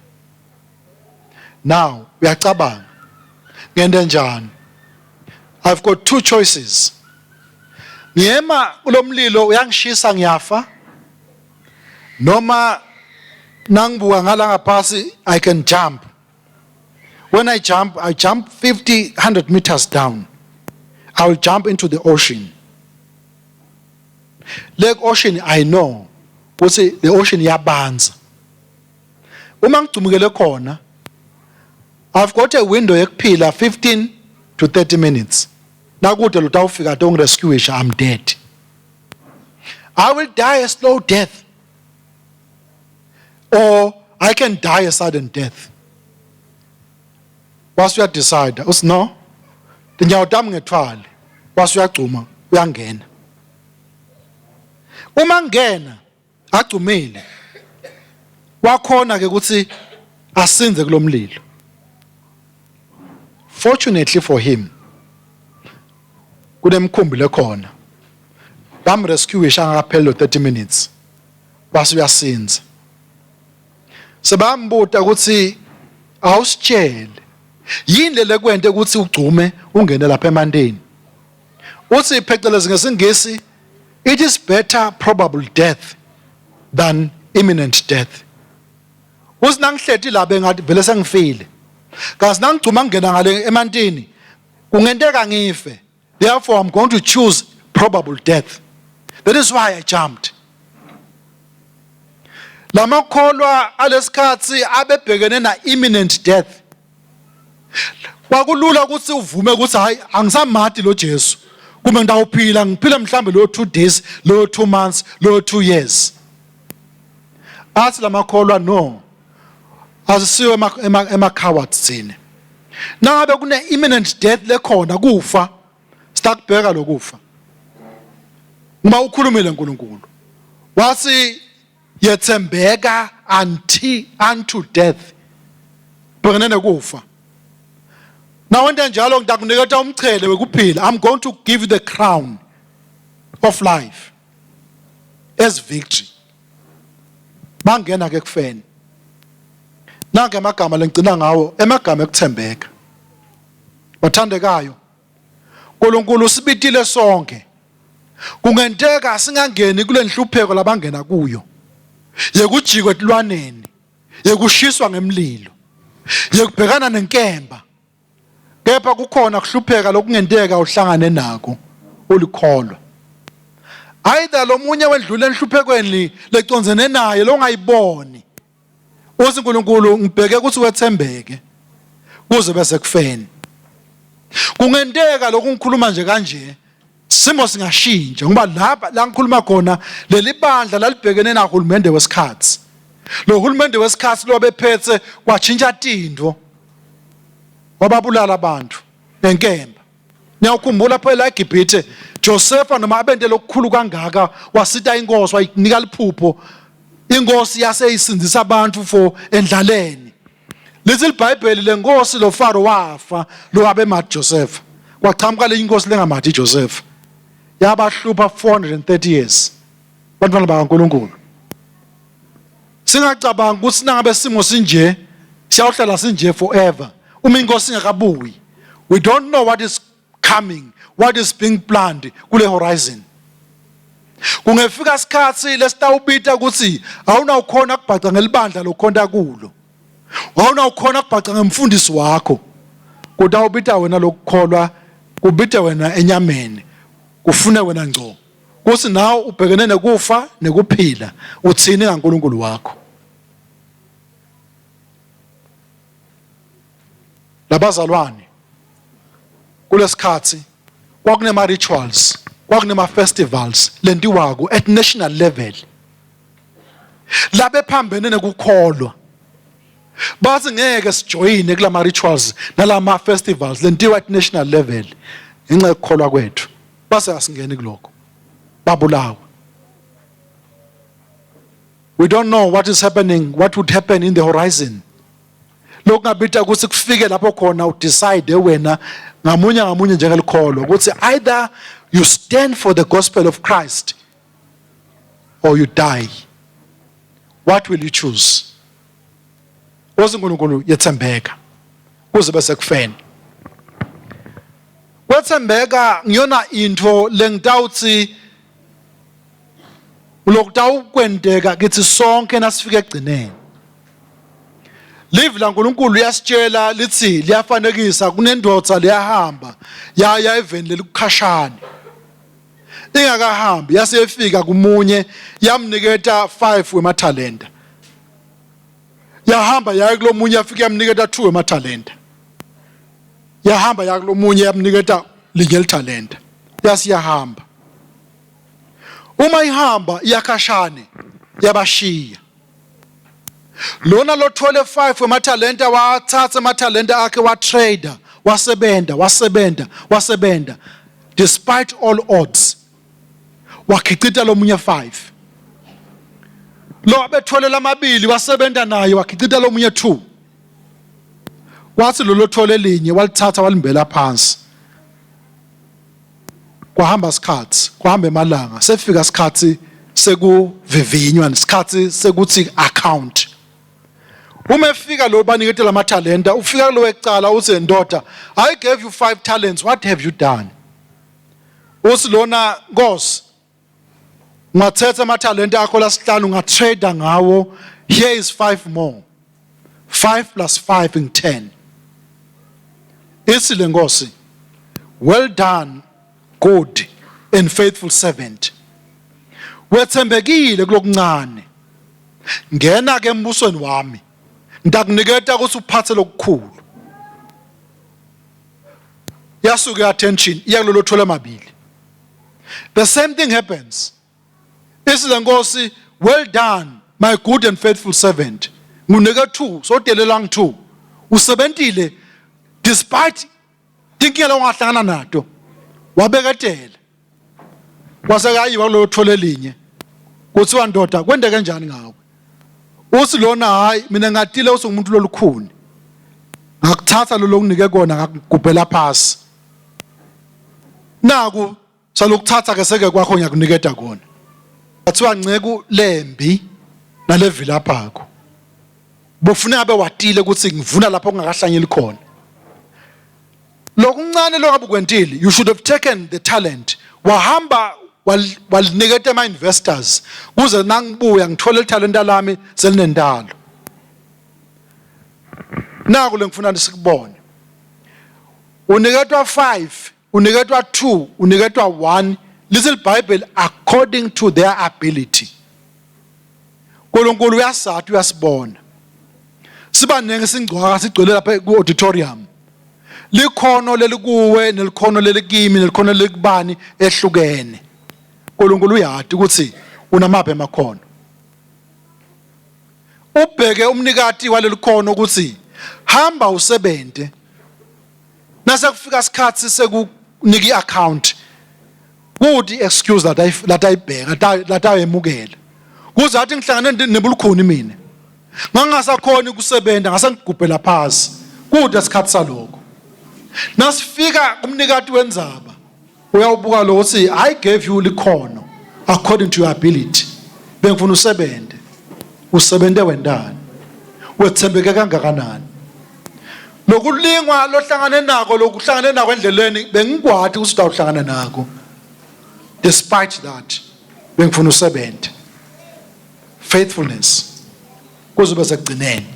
now uyacabanga ngente njani i've got two choices ngiyema kulomlilo uyangishisa ngiyafa noma nangibuka ngala ngaphasi i can jump when i jump i jump 50 100 meters down. I will jump into the ocean. Lake ocean I know ukuthi the ocean iyabanza. Uma ngigcumukele khona I've got a window yekuphila 15 to 30 minutes. Nakude lotawufika tongirescue I'm dead. I will die a slow death. Or I can die a sudden death. Wase uyadecide uthi no tinyawo tami ngethwale wase uyagcuma uyangena. Uma ngena agcumile wakhona ke ukuthi asinze kulomlilo. Fortunately for him kunemkhumbi lekhona bamrescue angakapheli lo 30 minutes wase uyasinza. Sebambuta ukuthi awusitshele yini le lekwente ukuthi ugcume ungene lapha emandeni. Uthi phecelezi ngesingisi it is better probable death than imminent death. Uthi nangihleti la bengathi vele sengifile. Kazi nangigcuma ngingena ngale emantini kungenteka ngife. Therefore I'm going to choose probable death. That is why I jumped. Lamakholwa alesikhathi abebhekene na imminent death. Kwakulula ukuthi uvume ukuthi hayi angisamati lo Jesu. Kumbe ngitawuphila ngiphile mhlambe lo 2 days, lo 2 months, lo 2 years. Athi lamakholwa no. Asisiwe ema ema cowards thina. Nangabe kune imminent death lekhona kufa sitakubheka lokufa. Uma ukhulumile uNkulunkulu wathi yethembeka unto unto death. Bhekene nekufa. Nawenta njalo ngitakuniketa umchele wekuphila. I'm going to give you the crown of life as victory. Bangena ke kufeni. Nange amagama lengigcina ngawo emagama ekuthembeka. Bathandekayo. uNkulunkulu usibitile sonke. Kungenteka singangeni kule nhlupheko labangena kuyo. Yekujikwa etilwaneni, yekushiswa ngemlilo, yekubhekana nenkemba. Kepha kukhona kuhlupheka lokungenteka uhlangane nako ulikholwa. Either lomunye wedlula enhluphekweni lecondzene naye longayiboni. Uthi uNkulunkulu ngibheke ukuthi wethembeke kuze bese kufeni. Kungenteka lokhu ngikhuluma nje kanje simo singashintsha ngoba lapha la ngikhuluma khona leli bandla lalibhekene nahulumende wesikhathi. Lo hulumende wesikhathi lo bephethe kwatshintsha tintfo. Wababulala abantu ngenkemba. Niyawukhumbula phela eGibhithe Josefa noma abente lokukhulu kangaka wasita inkosi wayinika liphupho inkosi yase isindisa abantu for endlaleni. Lithi iBhayibheli lenkosi lo Faro wafa lo abemati Joseph. Kwaqhamuka le inkosi lengamati Joseph. Yabahlupha 430 years. Bantwana bakaNkuluNkulu. Singacabanga ukuthi nangabe simo sinje siyawuhlala sinje forever. Uma inkosi ingakabuyi. We don't know what is coming, what is being planned kule horizon. Kungefika isikhathi lesitawubita ukuthi awunawukhona kubhaca ngelibandla lokhonta kulo. Awunawukhona kubhaca ngemfundisi wakho. Kutawubita wena lokukholwa kubite wena enyameni kufune wena ngco. Kuthi nawe ubhekene nekufa nekuphila uthini ngaNkulunkulu wakho. Labazalwane kulesikhathi kwakunema rituals kwakunema festivals lentiwako at national level labephambene nekukholwa bathi ngeke sijoyine kulama rituals nalama festivals lentiwa at national level ngenxa yokukholwa kwethu base asingeni kulokho babulawa. We don't know what is happening, what would happen in the horizon. Lokungabita ukuthi kufike lapho khona udecide wena ngamunye ngamunye njengelikholwa ukuthi either you stand for the gospel of Christ or you die. What will you choose? Nkosi uNkulunkulu yethembeka kuze bese kufeni. Kwethembeka ngiyona into lengitawuthi lokutawukwenteka kithi sonke nasifika ekugcineni. Livi laNkulunkulu liyasitshela lithi liyafanekisa kunendoda liyahamba yaya eveni lelikukhashane. Ingakahambi yase ifika kumunye yamniketa 5 wemathalenta. Yahamba yaya kulomunye yafika yamniketa 2 wemathalenta. Yahamba yaya kulomunye yamniketa linye lithalenta. Yasiyahamba. Uma ihamba iyakhashane yabashiya. Lona lothole 5 wemathalenta wathatha amathalenta akhe wa trader wasebenta wasebenta wasebenta despite all odds wakhicita lomunye 5 lo abethole lamabili wasebenta naye wakhicita lomunye 2 wathi lo lothole linye walithatha walimbela phansi kwahamba isikhathi kwahamba emalanga sefika isikhathi sekuvivinywa nesikhathi sekuthi account uma efika lo baniketela amathalenta ufika kulo wekucala uthi ndoda i gave you five talents what have you done uthi lona nkosi ungathetha amathalente akho lasihlanu ungatrade ngawo here is five more 5 plus 5 in 10 ithi le nkosi well done good and faithful servant wethembekile kulokuncane ngena ke embusweni wami ngidakuniketa ukuthi uphathe lokukhulu yasuka attention iya kulolo thola amabili the same thing happens Ithi le nkosi well done my good and faithful servant. Ngunike 2 sodelela ngi 2. Usebentile despite tinkinga longahlangana nato. Wabeketela. Kwase kayiwa kuloyo thole linye. Kuthiwa ndoda kwendeke kanjani ngawe? Uthi lona hayi mina ngatile usungumuntu lolukhuni. Ngakuthatha lo lokunike kona ngakugubhela phasi. Naku Salokuthatha ke seke kwakho ngiyakuniketa kona. Kwathiwa nceku lembi nalevilaphako. Bofuna abe watile ukuthi ngivuna lapho kungakahlanyeli khona. Lokuncane longabe ukwentile you should have taken the talent wahamba waliniketa ama investors kuze nangibuya ngithole ithalenta lami selinendalo. Naku lengifuna nisikubone. Uniketwa 5 uniketwa 2 uniketwa 1 lithi libhayibheli according to their ability uNkulunkulu uyasathi uyasibona sibaningi singcwaka sigcwele lapha ku-auditorium likhono lelikuwe nelikhono lelikimi nelikhono lelikubani ehlukene uNkulunkulu uyati ukuthi unamaphi amakhono ubheke umnikati walelikhono ukuthi hamba usebente nase kufika isikhathi sekunika i-account kuthi excuse that ayibheka that ayemukela kuze athi ngihlangane nebulukhuni mina ngangasakhona ukusebenza ngase ngigubhela phasi kude isikhathi salokho nasifika kumnikati wenzaba uyawubuka lo uthi i gave you likhono according to your ability bengifuna usebenze usebenze wendani wethembeke kangakanani lokulingwa lohlangane nako lokuhlangane nako endleleni bengikwati ukuthi utawuhlangana nako despite that bengifuna usebenze faithfulness kuzobe sekugcineni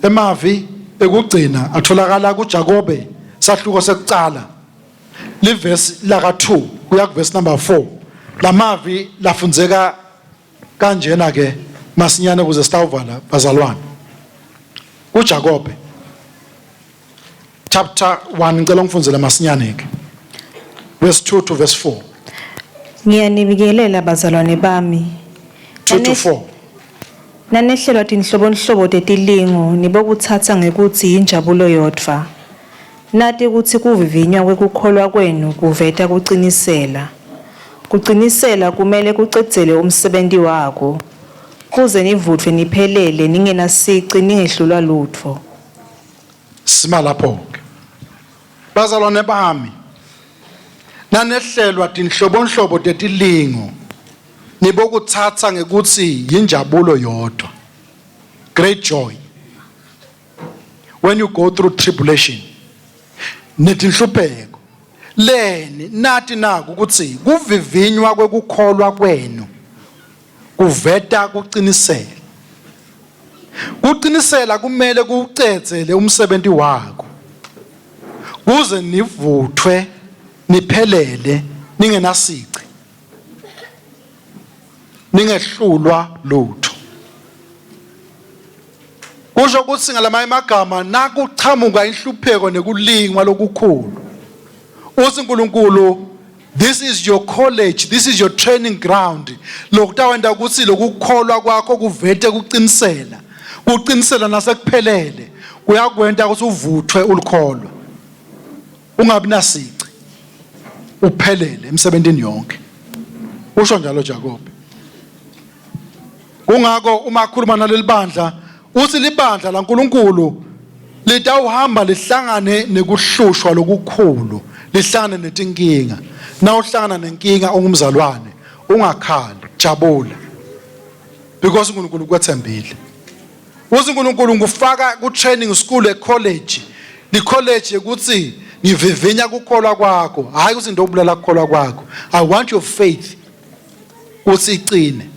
emavi ekugcina atholakala kuJakobe sahluko sekucala livesi laka 2 kuya kuvesi number 4 lamavi lafundzeka kanjena ke masinyane ukuze sitawuvala bazalwane kuJakobe chapter 1 ngicela ngifundzele masinyane ke verse 2 to verse 4 Ngiyanibikelela bazalwane bami. 2 to 4 Nanehlelwa tinhlobonhlobo tetilingo nibokuthatha ngekutsi yinjabulo yodvwa. Nati kutsi kuvivinywa kwekukholwa kwenu kuveta kucinisela. Kucinisela kumele kucedzele umsebenti wako, kuze nivutfwe niphelele ningenasici ningehlulwa lutfo. Sima lapho-ke. Bazalwane bami, nanehlelwa tinhlobonhlobo tetilingo, nibokutsatsa ngekutsi yinjabulo yodwa. Great joy. When you go through tribulation, netinhlupheko, leni nati naku ukuthi kuvivinywa kwekukholwa kwenu kuveta kucinisela. Kuqinisela kumele kuwucedzele umsebenti wako kuze nivuthwe niphelele ningenasici ningehlulwa lutho. Kusho ukuthi ngalamanye amagama nakuchamuka inhlupheko nekulingwa lokukhulu uthi uNkulunkulu this is your college this is your training ground lokutawenta ukuthi lokukholwa kwakho kuvete kuqinisela kuqinisela nasekuphelele kuyakwenta ukuthi uvuthwe ulikholwa ungabi nasici uphelele emsebentini yonke usho njalo Jakobe Kungako uma akhuluma naleli bandla uthi libandla laNkulunkulu litawuhamba lihlangane nekuhlushwa lokukhulu, lihlangane netinkinga. Nawuhlangana nenkinga ungumzalwane, ungakhali, jabula. Because uNkulunkulu ukwethembile. Uthi uNkulunkulu ngufaka ku training school e college. Li college ukuthi ngivivinya kukholwa kwakho, hayi ukuthi ndobulala kukholwa kwakho. I want your faith ukuthi icine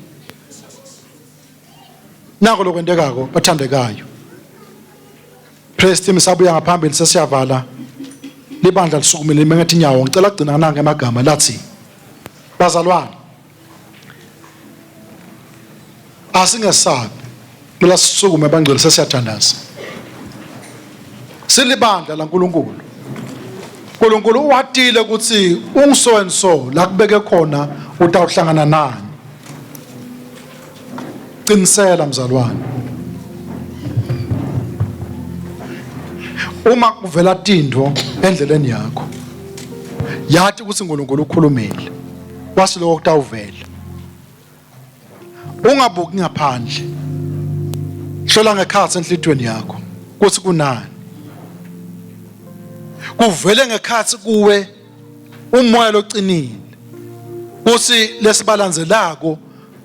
nako lokwentekako bathandekayo praise team sabuya ngaphambili sesiyavala libandla lisukumile lime ngethi inyawo ngicela kugcina nange amagama lathi bazalwane asingesabi ngicela sisukume bangcwele sesiyathandaza silibandla laNkulunkulu uNkulunkulu uwatile ukuthi ungiso and so la kubeke khona utawuhlangana nani qinisela mzalwane uma kuvela tintfo endleleni yakho yathi ukuthi uNkulunkulu ukhulumile kwasi lokho kutawuvela Ungabuki ngaphandle. Hlola ngekhathi enhlitweni yakho ukuthi kunani. Kuvele ngekhathi kuwe umoya locinile. Kuthi lesibalandzelako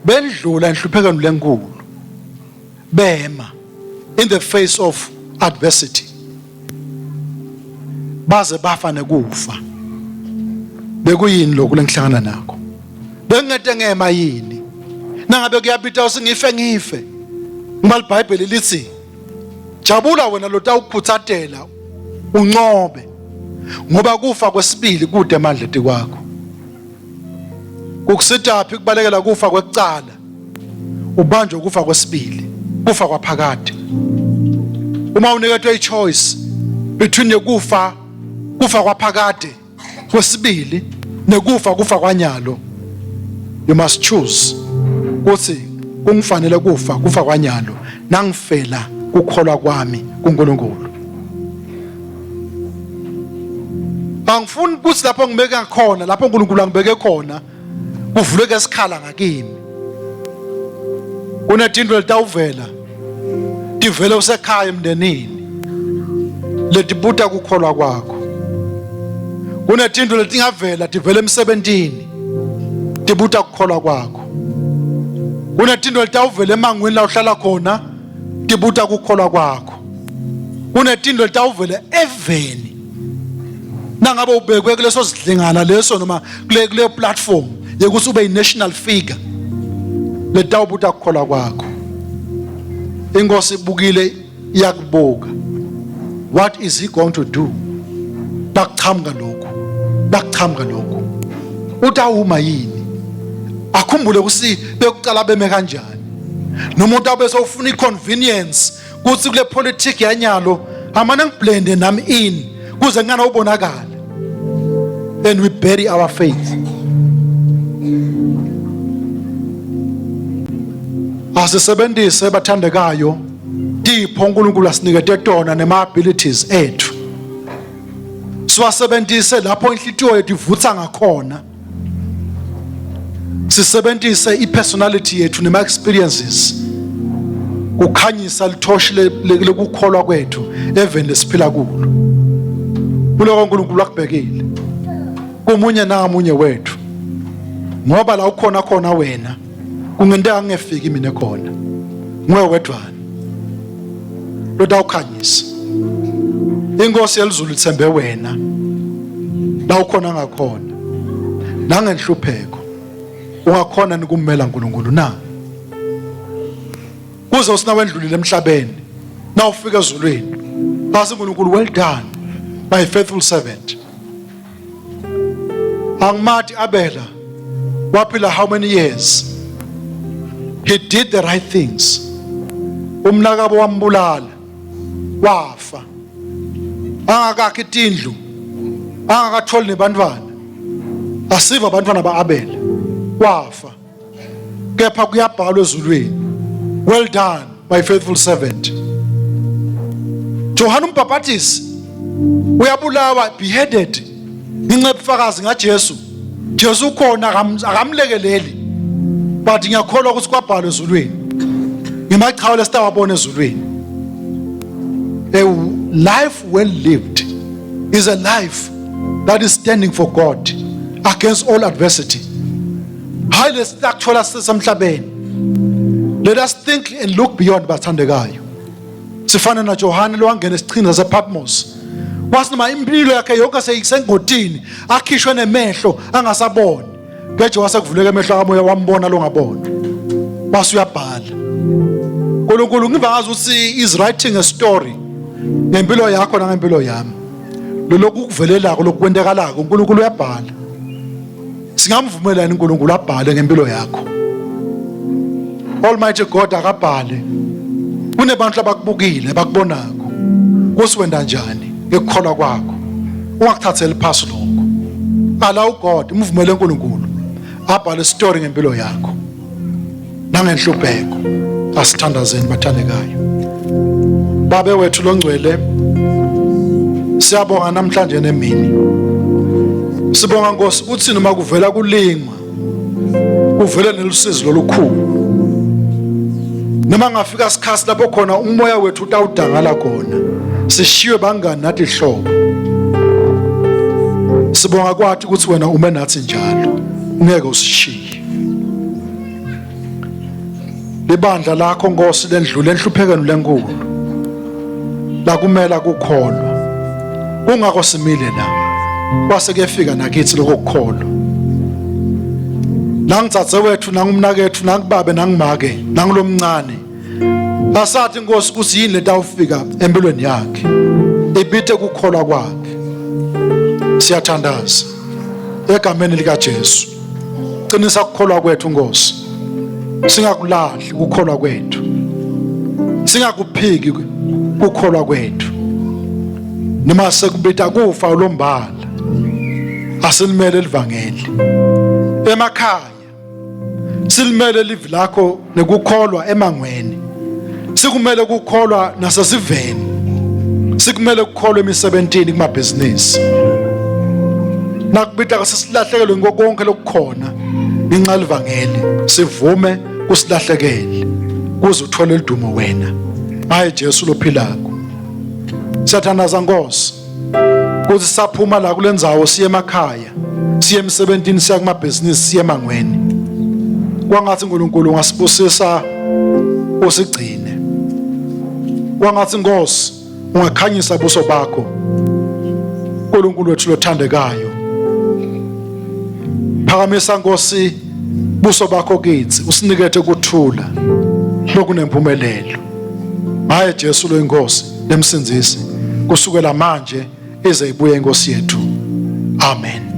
bendlula enhluphekweni lenkulu. Bema in the face of adversity. Baze bafa nekufa. Bekuyini lokhu lengihlangana nakho? Bengingete ngema yini? Nangabe kuyabita usingife ngife. Ngoba iBhayibheli lithi jabula wena lotawukhutsatela uncobe ngoba kufa kwesibili kude emandla etikwakho. Kukusitaphi kubalekela kufa kwekucala ubanjwe ukufa kwesibili kufa kwaphakade. Uma uniketwe i-choice between yokufa kufa kwaphakade kwesibili nekufa kufa kwanyalo you must choose ukuthi kungifanele kufa kufa kwanyalo nangifela kukholwa kwami kuNkulunkulu angifuni ukuthi lapho ngibeka khona lapho uNkulunkulu angibeke khona kuvuleke isikhala ngakimi kunetinto letawuvela tivele usekhaya emndenini letibuta kukholwa kwakho kunetinto letingavela tivele emsebentini tibuta kukholwa kwakho kunetinto letawuvela emangweni la uhlala khona tibuta kukholwa kwakho kunetinto letawuvela eveni nangabe ubekwe kuleso sidlingana leso noma kule kule platform yekuthi ube i-national figure letawubuta kukholwa kwakho inkosi ibukile iyakubuka what is he going to do bakuchamuka lokhu bakuchamuka lokhu utawuma yini akhumbule ukuthi bekucala beme kanjani noma utawube sewufuna i-convenience kuthi kule politiki yanyalo amane ngiblende nami in kuze ngana ubonakala and we bury our faith asisebenzise bathandekayo tipho uNkulunkulu asinikete tona nema abilities ethu siwasebenzise lapho inhlitiyo yethu ivutha ngakhona sisebenzise ipersonality yethu nema experiences kukhanyisa lithoshi lekukholwa kwethu eveni lesiphila kulo kuloko uNkulunkulu akubhekile kumunye nangamunye wethu ngoba la ukhona khona wena kungenteka ngingefiki mina khona nguwe wedwana lotawukhanyisa inkosi yelizulu ithembe wena la ukhona ngakhona nangenhlupheko ungakhona nikumela uNkulunkulu na? Kuze usinawendlulile emhlabeni nawufika ezulwini basi uNkulunkulu well done my faithful servant. Angimati Abela waphila how many years? He did the right things. Umnakabo wambulala wafa. Angakakhi tindlu, angakatholi nebantwana. Asiva abantwana ba-Abela wafa. Kepha kuyabhalwa ezulwini. Well done my faithful servant. Johane umbhaphatisi uyabulawa beheaded ngenxa yobufakazi ngaJesu. Jesu ukhona akamlekeleli but ngiyakholwa ukuthi kwabhalwa ezulwini ngemachawe lesitawabona ezulwini. A life well lived is a life that is standing for God against all adversity. Hayi lesakuthola sisemhlabeni. Let us think and look beyond bathandekayo. Sifana na Johane lowangena esiqhingini sasePatmos. Wathi noma impilo yakhe yonke seyisengotini akhishwe nemehlo angasaboni. Keje wase kuvuleka emehlo kamoya wambona longabona. Wase uyabhala. uNkulunkulu ngiva ngazi ukuthi is writing a story ngempilo yakho nangempilo yami. Lokhu kuvelelako lokwentekalako uNkulunkulu uyabhala. Singamvumela yini uNkulunkulu abhale ngempilo yakho? Almighty God akabhale. Kunebantu abakubukile abakubonako. Kusi wenda njani ngekukholwa kwakho? Ungakuthatheli phasi lokho. Allow God, umvumele uNkulunkulu abhale story ngempilo yakho. Nangenhlupheko. Asithandazeni bathandekayo. Babe wethu longcwele siyabonga namhlanje nemini. Sibonga Nkosi uthi noma kuvela kulingwa kuvele nelusizi lolukhulu. Noma ngafika isikhathi lapho khona umoya wethu utawudangala khona sishiywe bangani nathi hlobo. Sibonga kwathi ukuthi wena ume nathi njalo ngeke usishiye. Libandla lakho Nkosi lendlule enhluphekweni lenkulu lakumela kukholwa kungakho simile la kwase kuyefika nakithi lokho kukholwa nangitsatse wethu nangumnakethu nangubabe nangumake nangulomncane asathi Nkosi ukuthi yini letawufika empilweni yakhe ibithe kukholwa kwakhe siyathandaza egameni likaJesu qinisa ukukholwa kwethu Nkosi singakulahli ukukholwa kwethu singakuphiki ukukholwa kwethu noma sekubita kufa ulombala asilimele livangeli emakhaya silimele livi lakho nekukholwa emangweni sikumele ukukholwa nasesiveni sikumele ukukholwa emisebentini kumabhizinisi nakubita kasesilahlekelwe konke lokukhona ngenxa livangeli sivume kusilahlekele kuze uthole lidumo wena hayi Jesu lophilako siyathandaza Nkosi kuthi saphuma la kulendzawo siye emakhaya siye emsebentini siya kumabhizinisi siye emangweni kwangathi uNkulunkulu ungasibusisa usigcine kwangathi Nkosi ungakhanyisa buso bakho uNkulunkulu wethu lothandekayo phakamisa Nkosi buso bakho kithi usinikethe ukuthula lokunempumelelo ngaye Jesu lo inkosi nemsindzisi kusukela manje ize ibuye inkosi yethu amen.